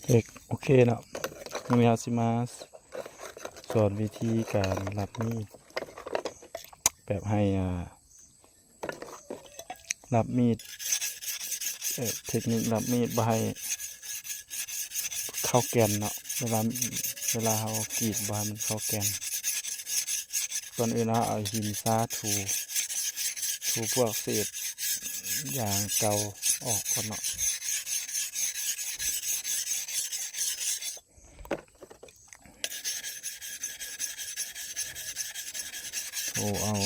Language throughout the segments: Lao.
ເອກ ໂອເຄເນາະ, ມື້ນີ້ເຮົາຊິມາສອນວິທີການລັບມີດ ແບບໃຫ້ ອ່າ ລັບມີດ ເອີ ເທັກນິກລັບມີດບໍ່ໃຫ້ເຂົ້າແກ່ນເນາະ, ເວລາ ເວລາເຮົາກຣີດບໍ່ໃຫ້ມັນເຂົ້າແກ່ນ. ກ່ອນອື່ນເຮົາເອົາຫີນຊາຖູ ຖູພວກເສດຢາງເກົ່າອອກກ່ອນເນາະ. ໂອ້ ເອົາ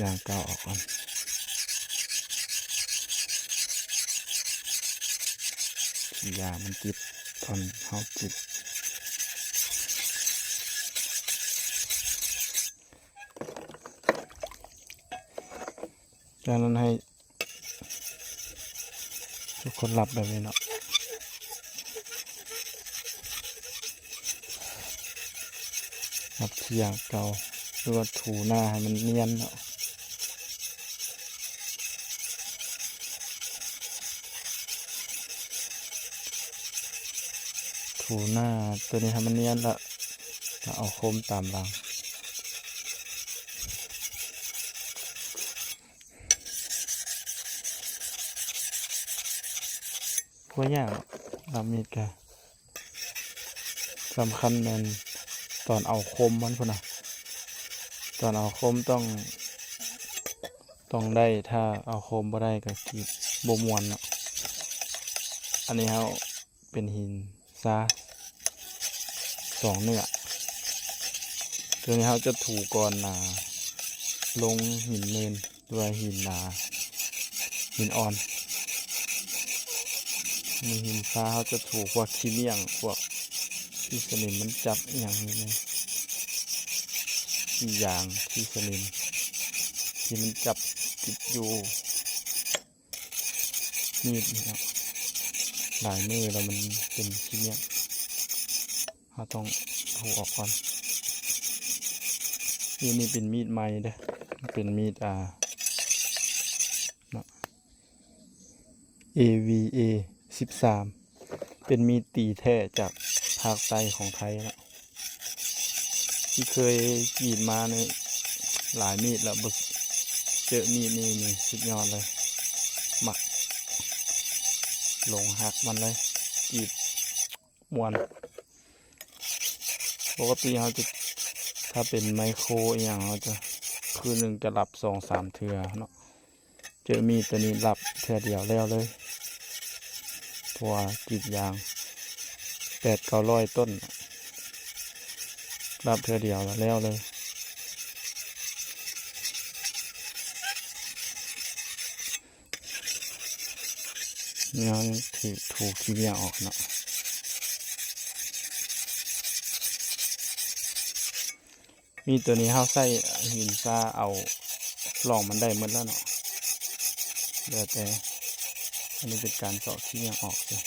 ຢາງເກົ່າອອກກ່ອນ, ຢາງມັນຕິດຕອນເຮົາກຣີດ. ຈາກນັ້ນໃຫ້ທຸກຄົນລັບແບບນີ້ເນາະ, ລັບທີ່ຢ່າງເກົ່າ ຫຼືວ່າຖູໜ້າໃຫ້ມັນນຽນເນາະ, ຖູໜ້າຕົວນີ້ໃຫ້ມັນນຽນ ແລ້ວກໍເອົາຄົມຕາມຫຼັງ. ບໍ່ຍາກ ລັບມີດກະສຳຄັນແມ່ນຕອນເອົາຄົມມັນພຸ້ນນະ, ຕອນເອົາຄົມຕ້ອງ ຕ້ອງໄດ້, ຖ້າເອົາຄົມບໍ່ໄດ້ກະກຣີດບໍ່ມ່ວນເນາະ. ອັນນີ້ເຮົາ ເປັນຫີນຊາສອງເນື້ອ. ໂຕນີ້ເຮົາຈະຖູກ່ອນນາ ລົງຫີນເນີນ ຫຼືວ່າຫີນນາ ຫີນອ່ອນ. ມີຫີນຊາເຮົາຈະຖູພວກຂີ້ເມຍງ ພວກຂີ້ສະໜິມມັນຈັບອີ່ຫຍັງນີ້ ຂີ້ຢາງ ຂີ້ສະໜິມທີ່ມັນຈັບຕິດຢູ່ ມີດນີ້ເນາະ ຫຼາຍມື້ແລ້ວມັນເປັນຂີ້ເມຍງ ເຮົາຕ້ອງຖູອອກກ່ອນ. ມີດນີ້ເປັນມີດໃໝ່ເດີ້ ເປັນມີດ ອ່າ ເນາະ ເອວີເອສິບສາມ ເປັນມີດຕີແທ້ຈາກພາກໃຕ້ຂອງໄທເນາະ. ທີ່ເຄີຍກຣີດມານີ້ຫຼາຍມີດແລ້ວ ບໍ່ເຈີມີດນີ້ ນີ້ສຸດຍອດເລີຍ, ມັກຫຼົງຮັກມັນເລີຍ ກຣີດມ່ວນ. ປົກກະຕິເຮົາຈະ ຖ້າເປັນໄມໂຄຣອີ່ຫຍັງ ເຮົາຈະ ຄືນໜຶ່ງຈະລັບສອງສາມເທື່ອເນາະ. ເຈີມີດໂຕນີ້ລັບເທື່ອດຽວແລ້ວເລີຍ ເພາະວ່າກຣີດຢາງແປດເກົ້າຮ້ອຍຕົ້ນ ລັບເທື່ອດຽວແລ້ວເລີຍ. ນີ້ເຮົາຖື ຖູຂີ້ເມຍອອກເນາະ. ມີດໂຕນີ້ເຮົາໃຊ້ຫີນຊາເອົາຮ່ອງມັນໄດ້ໝົດແລ້ວເນາະ ແລ້ວແຕ່. ອັນນີ້ເປັນການເຈາະຂີ້ເມຍອອກເລີຍ.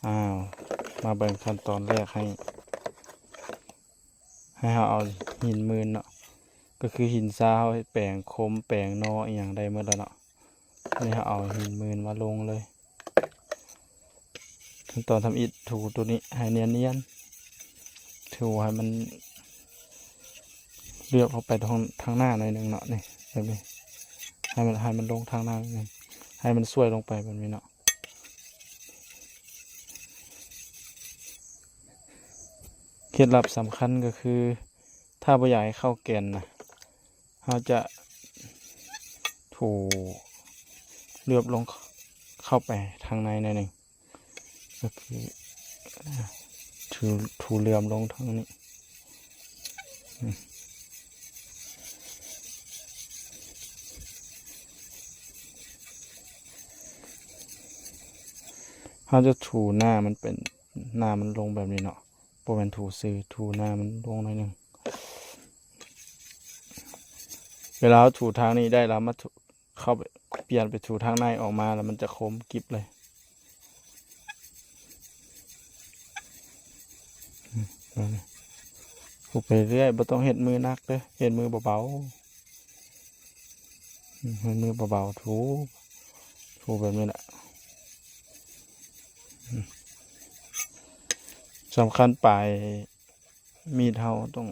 ອ້າວ ມາເບິ່ງຂັ້ນຕອນແລກ ໃຫ້ ໃຫ້ເຮົາເອົາຫີນໝື່ນເນາະ, ກໍຄືຫີນຊາເຮົາແປງຄົມແປງໜໍ່ອີ່ຫຍັງໄດ້ໝົດແລ້ວເນາະ. ອັນນີ້ເຮົາເອົາຫີນໝື່ນມາລົງເລີຍ. ຂັ້ນຕອນທຳອິດ ຖູໂຕນີ້ໃຫ້ນຽນໆ ຖູໃຫ້ມັນເຫຼືອບເຂົ້າໄປທາງ ທາງໜ້າໜ້ອຍໜຶ່ງເນາະ ນີ້ ແບບນີ້ ໃຫ້ມັນ ໃຫ້ມັນລົງທາງໜ້າໜ້ອຍໜຶ່ງ ໃຫ້ມັນຊ່ວຍລົງໄປແບບນີ້ເນາະ. ເຄັດລັບສຳຄັນກໍຄື ຖ້າບໍ່ຢາກໃຫ້ເຂົ້າແກ່ນນະ ເຮົາຈະຖູເຫຼືອບລົງເຂົ້າໄປທາງໃນໜ້ອຍໜຶ່ງ ກໍຄືຖູ ຖູເຫຼືອມລົງທາງນີ້. ເຮົາຈະຖູໜ້າມັນເປັນ ໜ້າມັນລົງແບບນີ້ເນາະ. ບໍ່ແມ່ນຖູຊື່ ຖູໜ້າມັນລົງໜ້ອຍໜຶ່ງ. ເວລາເຮົາຖູທາງນີ້ໄດ້ແລ້ວ ມາຖູ ເຂົ້າໄປ ປ່ຽນໄປຖູທາງໃນອອກມາ ແລ້ວມັນຈະຄົມກິບເລີຍ. ຖູໄປເລື້ອຍ ບໍ່ຕ້ອງເຮັດມືໜັກເດີ້ ເຮັດມືເບົາໆ. ອືມ ເຮັດມືເບົາໆ ຖູ ໂອ້ ແບບນີ້ແຫຼະ ອືມ ສຳຄັນປາຍມີດເຮົາຕ້ອງ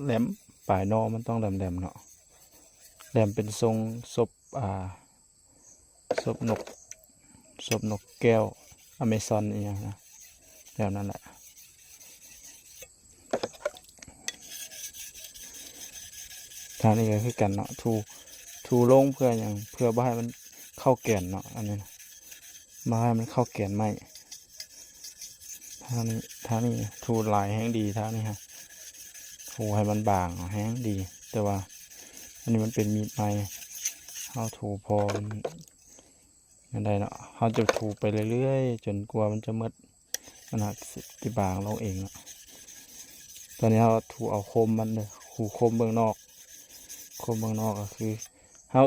ແຫຼມ ປາຍໜໍ່ມັນຕ້ອງແຫຼມໆເນາະ ແຫຼມເປັນຊົງສົບ ອ່າ ສົບນົກ ສົບນົກແກ້ວອາເມຊອນອີ່ຫຍັງນະ ແບບນັ້ນແຫຼະ. ທາງນີ້ກໍຄືກັນເນາະ ຖູ ຖູລົງເພື່ອຫຍັງ? ເພື່ອບໍ່ໃຫ້ມັນເຂົ້າແກນເນາະ ອັນນີ້ນະ ບໍ່ໃຫ້ມັນເຂົ້າແກນໄມ້. ທາງນີ້ ທາງນີ້ຖູຫຼາຍແຮງດີ ທາງນີ້ຮະ ຖູໃຫ້ມັນບາງແຮງດີ ແຕ່ວ່າອັນນີ້ມັນເປັນມີດໃໝ່ ເຮົາຖູພໍມັນ ແມ່ນໄດ້ເນາະ ເຮົາຈະຖູໄປເລື້ອຍໆ ຈົນກວ່າມັນຈະໝົດ ມັນຫາກຊິບາງລົງເອງເນາະ. ຕອນນີ້ເຮົາຖູເອົາຄົມມັນເດີ ຖູຄົມເບື້ອງນອກ ຄົມເບື້ອງນອກກໍຄື ເຮົາ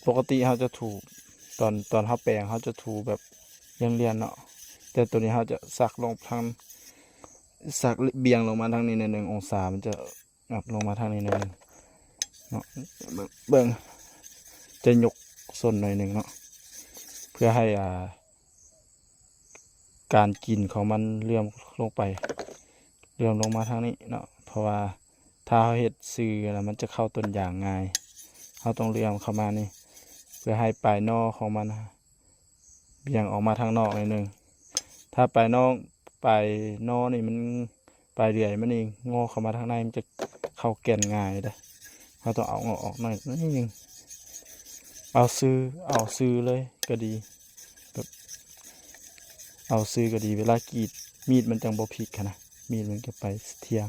ປົກກະຕິເຮົາຈະຖູ ຕອນ ຕອນເຮົາແປງເຮົາຈະຖູແບບລຽນໆເນາະ ແຕ່ໂຕນີ້ເຮົາຈະສັກລົງທາງ ສັກ ບ່ຽງລົງມາທາງນີ້ໜ້ອຍໜຶ່ງອົງສາ ມັນຈະ ອັບລົງມາທາງນີ້ໜ້ອຍໜຶ່ງເນາະ ເບິ່ງ ຈະຍົກສົ້ນໜ້ອຍໜຶ່ງເນາະ ເພື່ອໃຫ້ ອ່າ ການກິນຂອງມັນເຫຼື່ອມລົງໄປ ເຫຼື່ອມລົງມາທາງນີ້ເນາະ ເພາະວ່າຖ້າເຮົາເຮັດຊື່ລະມັນຈະເຂົ້າຕົ້ນຢາງງ່າຍ ເຮົາຕ້ອງເຫຼື່ອມເຂົ້າມານີ້ ເພື່ອໃຫ້ປາຍໜໍ່ຂອງມັນ ບ່ຽງອອກມາທາງນອກໜ້ອຍໜຶ່ງ ຖ້າປາຍໜໍ່ ປາຍໜໍ່ນີ້ມັນ ປາຍເດືອຍມັນນີ້ງໍເຂົ້າມາທາງໃນ ມັນຈະເຂົ້າແກ່ນງ່າຍເດ້. ເຮົາຕ້ອງເອົາງໍອອກໜ້ອຍໜຶ່ງ ເອົາຊື່ ເອົາຊື່ເລີຍກໍດີ ແບບເອົາຊື່ກໍດີ ເວລາກຣີດມີດມັນຈັ່ງບໍ່ພິກຫັ້ນນະ ມີດມັນຈະໄປສະຖຽງ.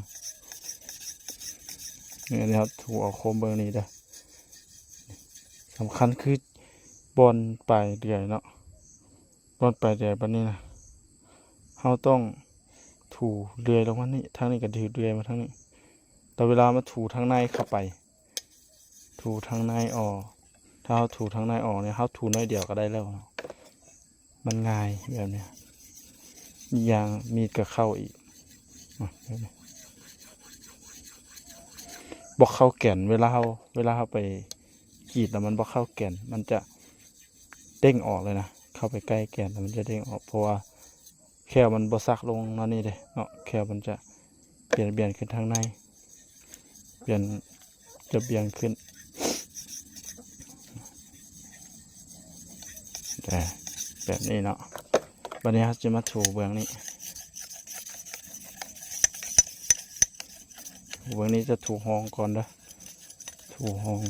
ນີ້ເຮົາຖູເອົາຄົມເບິ່ງນີ້ເດີ ສຳຄັນຄືບ່ອນປາຍເດືອຍເນາະ ບ່ອນປາຍເດືອຍບາດນີ້ນະ ເຮົາຕ້ອງຖູເລື່ອຍລົງມານີ້ ທາງນີ້ກໍຖືເລື່ອຍມາທາງນີ້ ແຕ່ເວລາມາຖູທາງໃນເຂົ້າໄປ ຖູທາງໃນອອກ ຖ້າເຮົາຖູທາງໃນອອກນີ້ ເຮົາຖູໜ້ອຍດຽວກໍໄດ້ແລ້ວເນາະ ມັນງ່າຍແບບນີ້ ອີກຢ່າງມີດກໍເຂົ້າອີກ ອະ ແບບນີ້ ບໍ່ເຂົ້າແກ່ນ ເວລາເຮົາ ເວລາເຮົາໄປກຣີດແລ້ວມັນບໍ່ເຂົ້າແກ່ນ ມັນຈະເດ້ງອອກເລີຍນະ ເຂົ້າໄປໃກ້ແກ່ນແລ້ວມັນຈະເດ້ງອອກ ເພາະວ່າແຂ້ວມັນບໍ່ສັກລົງແນວນີ້ເດ້ເນາະ ແຂ້ວມັນຈະ ປ່ຽນ ປ່ຽນຂຶ້ນທາງໃນ ປ່ຽນ ຈະປ່ຽນຂຶ້ນ ແບບນີ້ເນາະ. ບາດນີ້ເຮົາຈະມາຖູເບື້ອງນີ້ ຖູເບື້ອງນີ້ຈະຖູຮອງກ່ອນເດີ ຖູຮອງ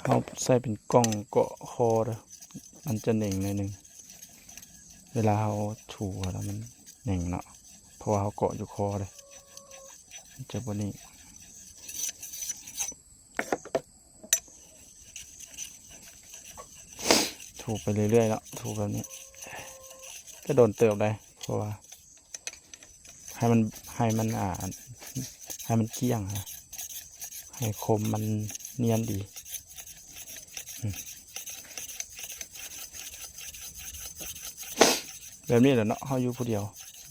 ເຮົາໃສ່ເປັນກ່ອງເກາະຄໍເດີ ມັນຈະເໜັງໜ້ອຍໜຶ່ງ ເວລາເຮົາຖູແລ້ວມັນເໜັງເນາະ ເພາະວ່າເຮົາເກາະຢູ່ຄໍເດ້ ມັນຈະບໍ່ໜັງ. ຖູໄປເລື້ອຍໆເນາະ ຖູແບບນີ້ ກໍດົນເຕີບໄດ໋ ເພາະວ່າ ໃຫ້ມັນ ໃຫ້ມັນ ອ່າ ໃຫ້ມັນກ້ຽງນະ ໃຫ້ຄົມມັນນຽນດີ ອືມ ແບບນີ້ແຫຼະເນາະ ເຮົາຢູ່ຜູ້ດຽວ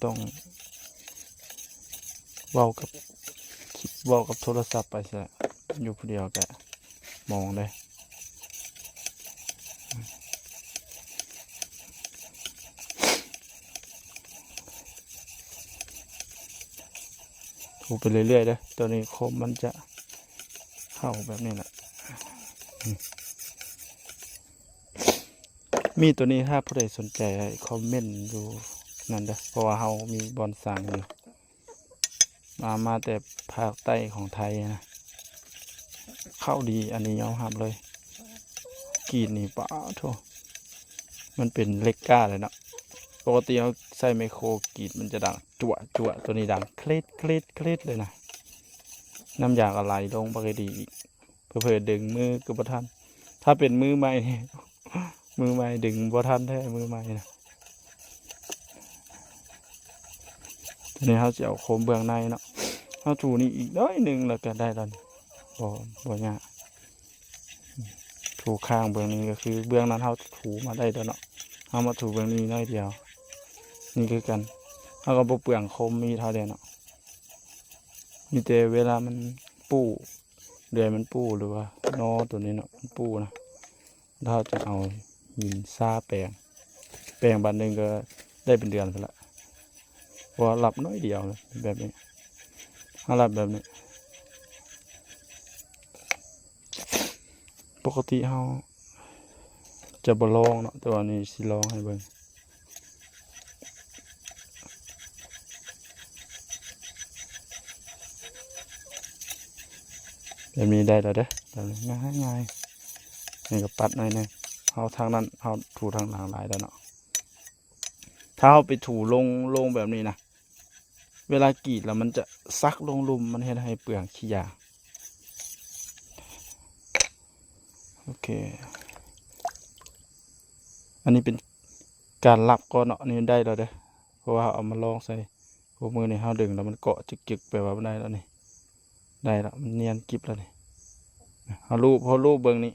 ຕ້ອງເວົ້າກັບ ເວົ້າກັບໂທລະສັບໄປຊະ ຢູ່ຜູ້ດຽວກະ ມອງເດ້ ຖູໄປເລື້ອຍໆເດີ ໂຕນີ້ຄົມມັນຈະເຂົ້າແບບນີ້ແຫຼະ ອືມ ມີດໂຕນີ້ ຖ້າຜູ້ໃດສົນໃຈໃຫ້ຄອມເມັນຢູ່ນັ້ນເດີ ເພາະວ່າເຮົາມີບ່ອນສັ່ງຢູ່. ມາ ມາແຕ່ພາກໃຕ້ຂອງໄທນະ ເຂົ້າດີ ອັນນີ້ຍອມຮັບເລີຍ ກຣີດນີ້ ປາໂທ້ ມັນເປັນເຫຼັກກ້າເລີຍເນາະ ປົກກະຕິເຮົາໃຊ້ໄມໂຄກຣີດ ມັນຈະດັງຈວະໆ ໂຕນີ້ດັງເຄລັດໆໆເລີຍນະ ນ້ຳຢາກໍໄຫຼລົງປະກະຕິອີກ ເຜີໆດຶງມືກໍບໍ່ທັນ ຖ້າເປັນມືໃໝ່ນີ້ ມືໃໝ່ດຶງບໍ່ທັນແທ້ ມືໃໝ່ນະ ຕອນນີ້ເຮົາຊິເອົາໂຄມເບື້ອງໃນເນາະ ເຮົາຖູນີ້ອີກໜ້ອຍໜຶ່ງແລ້ວກໍໄດ້ແລ້ວນີ້ ບໍ່ ບໍ່ຍາກ ຖູຂ້າງເບື້ອງນີ້ກໍຄືເບື້ອງນັ້ນເຮົາຖູມາໄດ້ແລ້ວເນາະ ເຮົາມາຖູເບື້ອງນີ້ໜ້ອຍດຽວ ນີ້ຄືກັນ ເຮົາກໍບໍ່ເປືອງຄົມມີດເຮົາແລ້ວເນາະ ມີແຕ່ເວລາມັນປູ້ ເດືອຍມັນປູ ຫຼືວ່າໜໍ່ໂຕນີ້ເນາະ ມັນປູນະ ແລ້ວເຮົາຈະເອົາຫີນຊາແປງ ແປງບາດໜຶ່ງກໍໄດ້ເປັນເດືອນພຸ້ນລະ ເພາະວ່າລັບໜ້ອຍດຽວແບບນີ້ ເຮົາລັບແບບນີ້ ປົກກະຕິເຮົາຈະບໍ່ລອງເນາະ ແຕ່ວ່ານີ້ຊິລອງໃຫ້ເບິ່ງ ແບບນີ້ໄດ້ແລ້ວເດີ ແບບນີ້ງ່າຍໆ ນີ້ກໍປັດໜ້ອຍໜຶ່ງ ເຮົາທາງນັ້ນ ເຮົາຖູທາງຫຼັງຫຼາຍແລ້ວເນາະ ຖ້າເຮົາໄປຖູລົງ ລົງແບບນີ້ນະ ເວລາກຣີດແລ້ວມັນຈະສັກລົງລຸ່ມ ມັນເຮັດໃຫ້ເປືອງຂີ້ຢາ ໂອເຄ ອັນນີ້ເປັນການລັບກ່ອນເນາະ ອັນນີ້ໄດ້ແລ້ວເດີ ເພາະວ່າເຮົາເອົາມາລອງໃສ່ ໂອ້ ມື້ນີ້ເຮົາດຶງແລ້ວມັນເກາະຈຶກໆ ແປວ່າມັນໄດ້ແລ້ວນີ້ ໄດ້ແລ້ວ ມັນນຽນກິບແລ້ວນີ້ ເຮົາລູບ ເຮົາລູບເບິ່ງນີ້